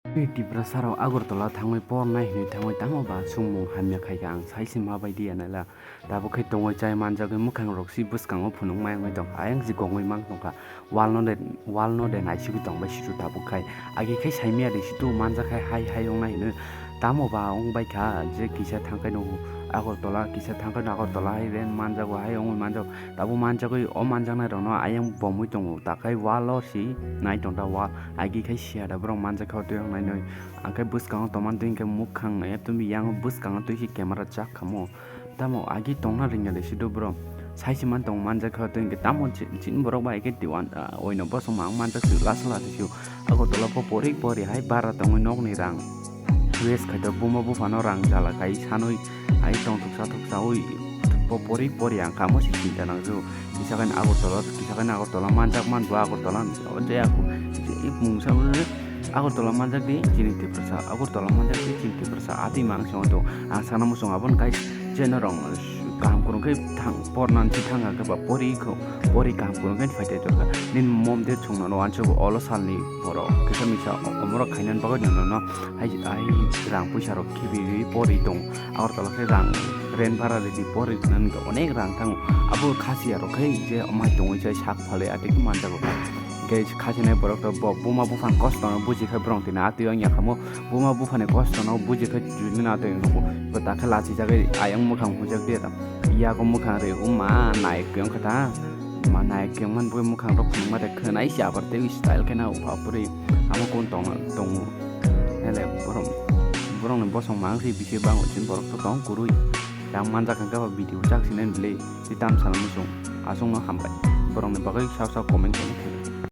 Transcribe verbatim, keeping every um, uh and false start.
Tei Tiprasa rok Agartala thangwi pornai hinwi thangwi tamo ba chwngmung hamya khaikha ang saisi ma bai di anala. Tabuk khe tongwi chai manjagwi mwkhang rok si bwskango phunuk mayangwi tong ayang si gongwi mang tongkha. Wal no de wal no de naisugwi tongbai situ tabuk khai. Agi khai saimya de situ manjak khai hai hai wngnai hinwi. Tamo ba wng bai kha je kisa thangkai no Agartala kisa thangkai no Agartala hai ren manjago hai wngwi manjago. Tabuk manjagwi o manjaknai rokno ayang bomwi tongo takhai walo si nai tongda wal agi khai siya da borok manjakha twi wngnai noi. Angkhe bwskango tongmani twi hwnkhe mwkhang ekdom yang bwskango twi si camera chak khamo. Tamo agi tongna ringya de sido bro. Saisi man tong manjakha twi hwnkhe tamo chi- chini borok bai khe diwan oino bosong mang manjak si last last si Agartala po pori pori hai bara tongwi nokni rang. Wes khai to buma buphano rang jala khai sanwi hai tong thuksa thuksa wi po pori pori ang kamo si chinta nangju. Kisa khe Agartala kisa khe Agartala manjak man bo Agartala je ako mungsa Agartala manjak di chini Tiprasa Agartala manjak di chini Tiprasa ati mang song to ang sana musong abon kai je norong kaham kurung khe thang pornan si thang khe ba pori kho pori kaham kurung khe phai tei torka nin mom de chungno no ancho olo salni borok kisa misa omorok khainan bagwi nono no hai hai rang puisa rok khibi pori tong Agartala khe rang rent bhara ridi pori nan onek rang thango abo khasiya rok khe je mai tongwi jai sak phalwi ati manjago. Khe khasinai borok to bo buma buphang kosto no buji khe borok tini atwi wng ya kha mo buma buphani kosto no buji khe juni na atwi wng kha bo ta khe lachi jagwi ayang mwkhang hujak de ta yago mwkhang re uma nai khe wng kha ta ma nai khe man bo mwkhang rok khunuma de khwnai si abar tei style khe na upha puri amo kun tong tongo hele borok borok ni bosong mang si bisi bango chin borok to tong kurui yang manjak khe video chak sinai bwle tei tam sana muchung aswk no hambai borok ni bagwi sak sak comment khe.